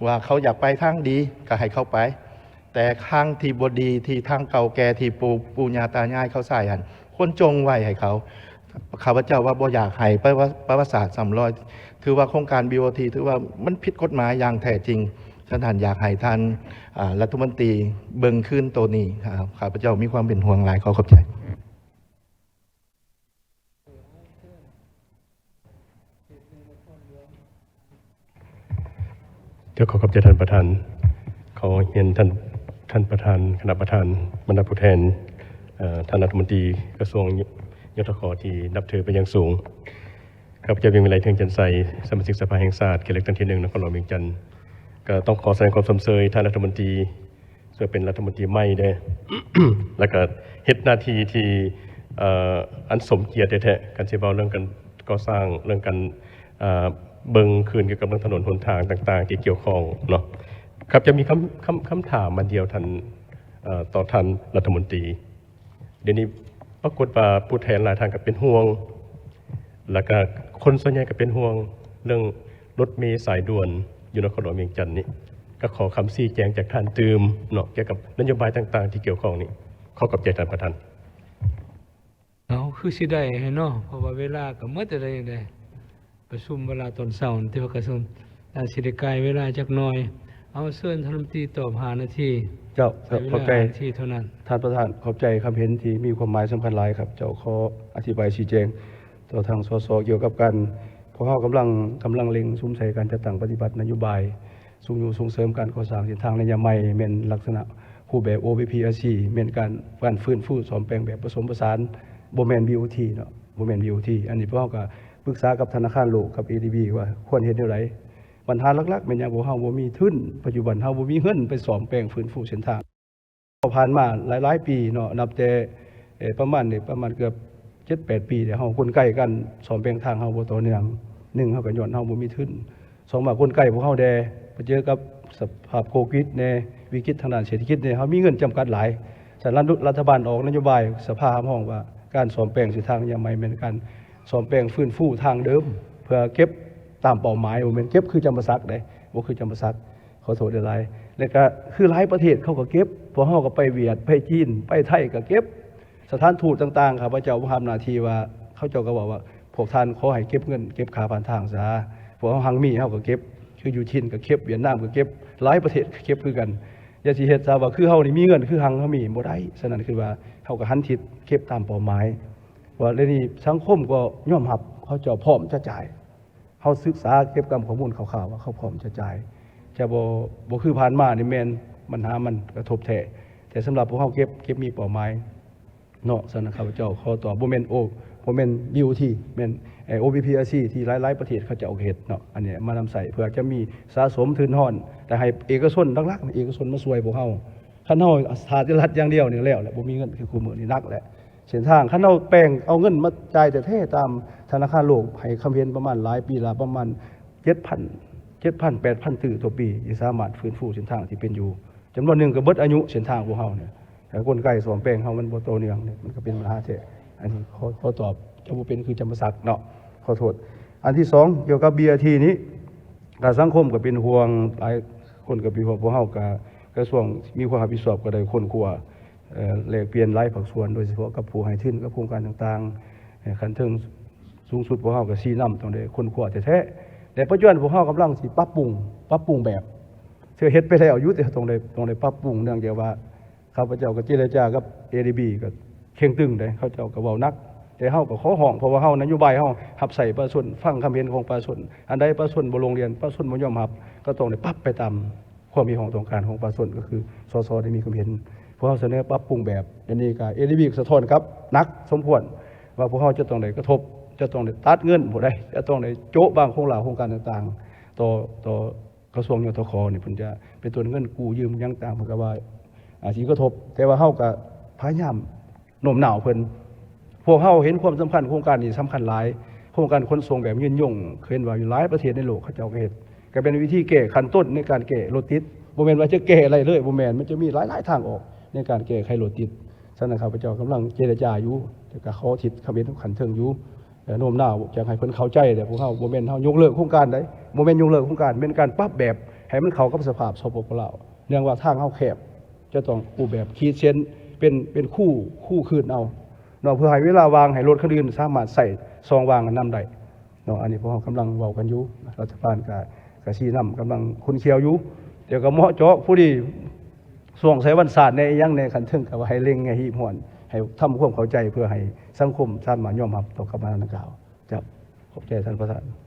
ວ່າເຂົາຢາກໄປທາງດີກໍໃຫ້ເຂົາໄປ, ແຕ່ທາງທີ່ບໍ່ດີ ທີ່ທາງເກົ່າແກ່ທີ່ປູ່, ປູ່ຍ່າຕາຍາຍເຂົາໃຊ້ຫັ້ນ ຄວນຈົ່ງໄວ້ໃຫ້ເຂົາ. ຂ້າພະເຈົ້າວ່າບໍ່ຢາກໃຫ້ປະຫວັດ, ປະຫວັດສາດຊ້ຳລອຍ. ຖືວ່າໂຄງການ ບີ ໂອ ທີ ຖືວ່າມັນຜິດກົດໝາຍຢ່າງແທ້ຈິງ. ສະນັ້ນ ຢາກໃຫ້ທ່ານ, ອາ, ລັດຖະມົນຕີເບິ່ງຄືນໂຕນີ້. ຂ້າພະເຈົ້າມີຄວາມເປັນຫ່ວງຫຼາຍ. ຂໍຂອບໃຈ. ເຈົ້າ ຂໍຂອບໃຈທ່ານປະທານ. ຂໍຮຽນທ່ານ ທ່ານປະທານ, ຄະນະປະທານ, ບັນດາຜູ້ແທນ, ເອີ່, ທ່ານລັດຖະມົນຕີກະຊວງ ຍທຂ ທີ່ນັບຖືເປັນຢ່າງສູງ. ຂ້າພະເຈົ້າ ວິໄລ ເທື່ອນຈັນໄຊ, ສະມາຊິກສະພາແຫ່ງຊາດ ເຂດເລືອກຕັ້ງທີໜຶ່ງ ນະຄອນຫຼວງວຽງຈັນ ກໍຕ້ອງຂໍສະແດງຄວາມຊົມເຊີຍທ່ານລັດຖະມົນຕີ ເຊິ່ງເປັນລັດຖະມົນຕີໃໝ່ເດ້ ແລ້ວກໍເຮັດໜ້າທີ່ທີ່ ເອີ່ ອັນສົມກຽດແທ້ໆ ຄັນຊິເວົ້າເລື່ອງການກໍ່ສ້າງ ເລື່ອງການ ເອີ່ ເບິ່ງຄືນກ່ຽວກັບເລື່ອງຖະໜົນຫົນທາງຕ່າງໆທີ່ກ່ຽວຂ້ອງເນາະ. ຄັບ ຈະມີຄຳ ຄຳ ຄຳຖາມອັນດຽວທ່ານ ເອີ່ ຕໍ່ທ່ານລັດຖະມົນຕີ. ດຽວນີ້ປາກົດວ່າຜູ້ແທນຫຼາຍທ່ານກໍເປັນຫ່ວງ ແລ້ວກໍຄົນສ່ວນໃຫຍ່ກໍເປັນຫ່ວງເລື່ອງລົດເມສາຍດ່ວນຢູ່ນະຄອນຫຼວງວຽງຈັນນີ້ ກໍຂໍຄຳຊີ້ແຈງຈາກທ່ານຕື່ມເນາະ ກ່ຽວກັບນະໂຍບາຍຕ່າງໆທີ່ກ່ຽວຂ້ອງນີ້. ຂໍຂອບໃຈທ່ານປະທານ. ເອົາ ຄືຊິໄດ້ເນາະ ເພາະວ່າເວລາກໍໝົດແລ້ວເດ້. ປະຊຸມເວລາຕອນເຊົ້າ ທີ່ວ່າກະຊວງ ອາດຊິໄດ້ກາຍເວລາຈັກໜ່ອຍ. ເອົາ ເຊີນທ່ານລັດຖະມົນຕີຕອບຫ້ານາທີ. ເຈົ້າ ໃຊ້ເວລາຫ້ານາທີເທົ່ານັ້ນ. ທ່ານປະທານ ຂອບໃຈຄຳເຫັນທີ່ມີຄວາມໝາຍສຳຄັນຫຼາຍ. ຂ້າພະເຈົ້າຂໍອະທິບາຍຊີ້ແຈງຕໍ່ທາງ ສສ ກ່ຽວກັບການ ພວກເຮົາກຳລັງ ກຳລັງເລັ່ງສຸມໃສ່ການຈັດຕັ້ງປະຕິບັດນະໂຍບາຍ ຊຸກຍູ້ສົ່ງເສີມການກໍ່ສ້າງເສັ້ນທາງໄລຍະໃໝ່ ແມ່ນລັກສະນະຮູບແບບ ໂອ ບີ ພີ ອາ ຊີ ແມ່ນການ ການຟື້ນຟູສ້ອມແປງແບບປະສົມປະສານ ບໍ່ແມ່ນ ບີ ໂອ ທີ ເນາະ ບໍ່ແມ່ນ ບີ ໂອ ທີ. ອັນນີ້ພວກເຮົາກໍປຶກສາກັບທະນາຄານໂລກ ກັບ ເອ ດີ ບີ ວ່າຄວນເຮັດແນວໃດ. ບັນຫາຫຼັກໆແມ່ນຫຍັງ? ພວກເຮົາບໍ່ມີທຶນ, ປັດຈຸບັນເຮົາບໍ່ມີເງິນໄປສ້ອມແປງຟື້ນຟູເສັ້ນທາງ. ຜ່ານມາຫຼາຍໆປີເນາະ ນັບແຕ່ ເອີ ປະມານນີ້ ປະມານເກືອບເຈັດແປດປີແລ້ວ ເຮົາ ກົນໄກການສ້ອມແປງທາງເຮົາບໍ່ຕໍ່ເນື່ອງ. ໜຶ່ງ ເຮົາກໍຍ້ອນເຮົາບໍ່ມີທຶນ. ສອງ ມາກົນໄກພວກເຮົາແດ່ ໄປເຈີກັບສະພາບໂຄວິດແດ່ ວິກິດທາງດ້ານເສດຖະກິດແດ່ ເຮົາມີເງິນຈຳກັດຫຼາຍ. ສະນັ້ນ ລັດຖະບານອອກນະໂຍບາຍ ສະພາຮັບຮອງວ່າ ການສ້ອມແປງເສັ້ນທາງລະຍະໃໝ່ແມ່ນການສ້ອມແປງຟື້ນຟູທາງເດີມ ເພື່ອເກັບຕາມເປົ້າໝາຍ ບໍ່ແມ່ນເກັບຄືຈຳປາສັກເດ້ ບໍ່ຄືຈຳປາສັກ. ຂໍໂທດຫຼາຍໆ ແລ້ວກະຄືຫຼາຍປະເທດເຂົາກໍເກັບ ພວກເຮົາກໍໄປຫວຽດ ໄປຈີນ ໄປໄທກໍເກັບ. ສະຖານທູດຕ່າງໆ ຂ້າພະເຈົ້າຮັບໜ້າທີ່ວ່າ ເຂົາເຈົ້າກໍເວົ້າວ່າ ພວກທ່ານຂໍໃຫ້ເກັບເງິນເກັບຄ່າຜ່ານທາງຊະ ພວກເຮົາຮັ່ງມີເຮົາກໍເກັບ ຄືຢູ່ຈີນກໍເກັບ ຫວຽດນາມກໍເກັບ ຫຼາຍປະເທດກໍເກັບຄືກັນ. ຢ່າຊິເຮັດຊະວ່າຄືເຮົານີ້ມີເງິນຄືຮັ່ງເຮົາມີ ບໍ່ໄດ້. ສະນັ້ນຄືວ່າເຮົາກໍຫັນທິດເກັບຕາມເປົ້າໝາຍ ວ່າດຽວນີ້ສັງຄົມກໍຍອມຮັບ ເຂົາເຈົ້າພ້ອມຈະຈ່າຍ. ເຮົາສຶກສາເກັບກຳຂໍ້ມູນຄ່າວໆວ່າເຂົາພ້ອມຈະຈ່າຍ ຈະບໍ່ ບໍ່ຄືຜ່ານມານີ້ແມ່ນບັນຫາມັນກະທົບແທ້ ແຕ່ສຳລັບພວກເຮົາເກັບ ເກັບມີເປົ້າໝາຍເນາະ. ສະນັ້ນ ຂ້າພະເຈົ້າຂໍຕອບ ບໍ່ແມ່ນ ໂອ ບໍ່ແມ່ນ ບີ ໂອ ທີ ແມ່ນ ເອີ ໂອ ບີ ພີ ອາ ຊີ ທີ່ຫຼາຍໆປະເທດເຂົາເຈົ້າເຮັດເນາະ. ອັນນີ້ມານຳໃຊ້ເພື່ອຈະມີສະສົມທຶນຮອນ ແຕ່ໃຫ້ເອກະຊົນ ຫຼັກໆເອກະຊົນມາຊ່ວຍພວກເຮົາ. ຄັນເຮົາຖ້າແຕ່ລັດຢ່າງດຽວນີ້ແລ້ວແຫຼະ ບໍ່ມີເງິນ ຄືຄູ່ມື້ນີ້ໜັກແຫຼະ. ເສັ້ນທາງ ຄັນເຮົາແປງເອົາເງິນມາຈ່າຍແທ້ໆ ຕາມທະນາຄານໂລກໃຫ້ຄຳເຫັນປະມານຫຼາຍປີລະ ປະມານເຈັດພັນ ເຈັດພັນ ແປດພັນຕື້ຕໍ່ປີ ທີ່ສາມາດຟື້ນຟູເສັ້ນທາງທີ່ເປັນຢູ່ ຈຳນວນໜຶ່ງກໍເບິດອາຍຸເສັ້ນທາງພວກເຮົານີ້ ແຕ່ກົນໄກສ້ອມແປງເຮົາມັນບໍ່ຕໍ່ເນື່ອງນີ້ ມັນກໍເປັນບັນຫາແທ້. ອັນນີ້ຂໍ ຂໍຕອບ ຈະບໍ່ເປັນຄືຈຳປາສັກເນາະ ຂໍໂທດ. ອັນທີສອງ ກ່ຽວກັບ ບີ ອາ ທີ ນີ້ ກະສັງຄົມກໍເປັນຫ່ວງ ຫຼາຍຄົນກໍເປັນຫ່ວງ ພວກເຮົາກະ ກະຊວງມີຄວາມຮັບຜິດຊອບກໍໄດ້ຄົ້ນຄວ້າ ເອີ່ ແລກປ່ຽນຫຼາຍພາກສ່ວນ ໂດຍສະເພາະກັບຜູ້ໃຫ້ທຶນກັບໂຄງການຕ່າງໆ. ເອີ່ ຂັ້ນເທິງສູງສຸດພວກເຮົາກໍຊີ້ນຳ ຕ້ອງໄດ້ຄົ້ນຄວ້າແທ້ໆ ແລະ ປັດຈຸບັນພວກເຮົາກຳລັງຊິປັບປຸງ ປັບປຸງແບບ ເທື່ອເຮັດໄປແລ້ວຢູ່ ແຕ່ຕ້ອງໄດ້ ຕ້ອງໄດ້ປັບປຸງ ເນື່ອງຈາກວ່າຂ້າພະເຈົ້າກໍເຈລະຈາກັບ ເອ ດີ ບີ ກໍເຄັ່ງຕຶງເດ້ ເຂົາເຈົ້າກໍເວົ້າໜັກ ແຕ່ເຮົາກໍຂໍຮ້ອງ ເພາະວ່າເຮົາ ນະໂຍບາຍເຮົາຮັບໃຊ້ປະຊາຊົນ ຟັງຄຳເຫັນຂອງປະຊາຊົນ ອັນໃດປະຊາຊົນບໍ່ລົງລຽນ ປະຊາຊົນບໍ່ຍອມຮັບ ກໍຕ້ອງໄດ້ປັບໄປຕາມ ຄວາມຮຽກຮ້ອງຕ້ອງການຂອງປະຊາຊົນ ກໍຄື ສສ ໄດ້ມີຄວາມເຫັນ ພວກເຮົາສະເໜີປັບປຸງແບບ ອັນນີ້ກໍ ເອ ດີ ບີ ກໍສະທ້ອນກັບໜັກສົມຄວນ ວ່າພວກເຮົາຈະຕ້ອງໄດ້ກະທົບ ຈະຕ້ອງໄດ້ຕັດເງິນຜູ້ໃດ ຈະຕ້ອງໄດ້ໂຈະບາງໂຄງລ່າງໂຄງການຕ່າງໆ ຕໍ່ ຕໍ່ກະຊວງ ຍທຂ ນີ້ ເພິ່ນຈະເປັນຕົ້ນເງິນກູ້ຢືມຫຍັງຕ່າງ ເພິ່ນກໍວ່າອາດຊິກະທົບ ແຕ່ວ່າເຮົາກໍພະຍາຍາມ ໂນ້ມນ້າວເພິ່ນ. ພວກເຮົາເຫັນຄວາມສຳຄັນ ໂຄງການນີ້ສຳຄັນຫຼາຍ ໂຄງການຂົນສົ່ງແບບຍືນຍົງ ເຫັນວ່າຢູ່ຫຼາຍປະເທດໃນໂລກເຂົາເຈົ້າກໍເຮັດ ກໍເປັນວິທີແກ້ຂັ້ນຕົ້ນໃນການແກ້ລົດຕິດ ບໍ່ແມ່ນວ່າຈະແກ້ໄດ້ເລີຍ ບໍ່ແມ່ນ ມັນຈະມີຫຼາຍໆທາງອອກໃນການແກ້ໄຂລົດຕິດ. ສະນັ້ນ ຂ້າພະເຈົ້າກຳລັງເຈລະຈາຢູ່ ແລ້ວກໍຂໍທິດຄຳເຫັນຂັ້ນເທິງຢູ່ ແລະ ໂນ້ມນ້າວຢາກໃຫ້ເພິ່ນເຂົ້າໃຈ ແລະ ພວກເຮົາບໍ່ແມ່ນເຮົາຍົກເລີກໂຄງການໃດ ບໍ່ແມ່ນຍົກເລີກໂຄງການ ແມ່ນການປັບແບບໃຫ້ມັນເຂົ້າກັບສະພາບ ສປປ ລາວ ເນື່ອງວ່າທາງເຮົາແຄບ ຈະຕ້ອງຮູບແບບຂີດເສັ້ນເປັນ ເປັນຄູ ຄູຂືດເອົາເນາະ ເພື່ອໃຫ້ເວລາວ່າງໃຫ້ລົດຄັນອື່ນສາມາດໃຊ້ຊ່ອງວ່າງນັ້ນນຳໄດ້ເນາະ. ອັນນີ້ພວກເຮົາກຳລັງເວົ້າກັນຢູ່ ລັດຖະບານກະ ກະຊີ້ນຳ ກຳລັງຂົນຂຽວຢູ່ ແຕ່ກໍເໝາະເຈາະພໍດີ ຊ່ວງໃສ່ວັນຊາດແດ່ ອີ່ຫຍັງແດ່ ຂັ້ນເທິງກໍວ່າໃຫ້ເລັ່ງ ໃຫ້ຮີບຮ້ອນ ໃຫ້ທຳຄວາມເຂົ້າໃຈ ເພື່ອໃຫ້ສັງຄົມສາມາດຍອມຮັບຕໍ່ກັບບັນຫາດັ່ງກ່າວ. ເຈົ້າ ຂອບໃຈທ່ານປະທານ.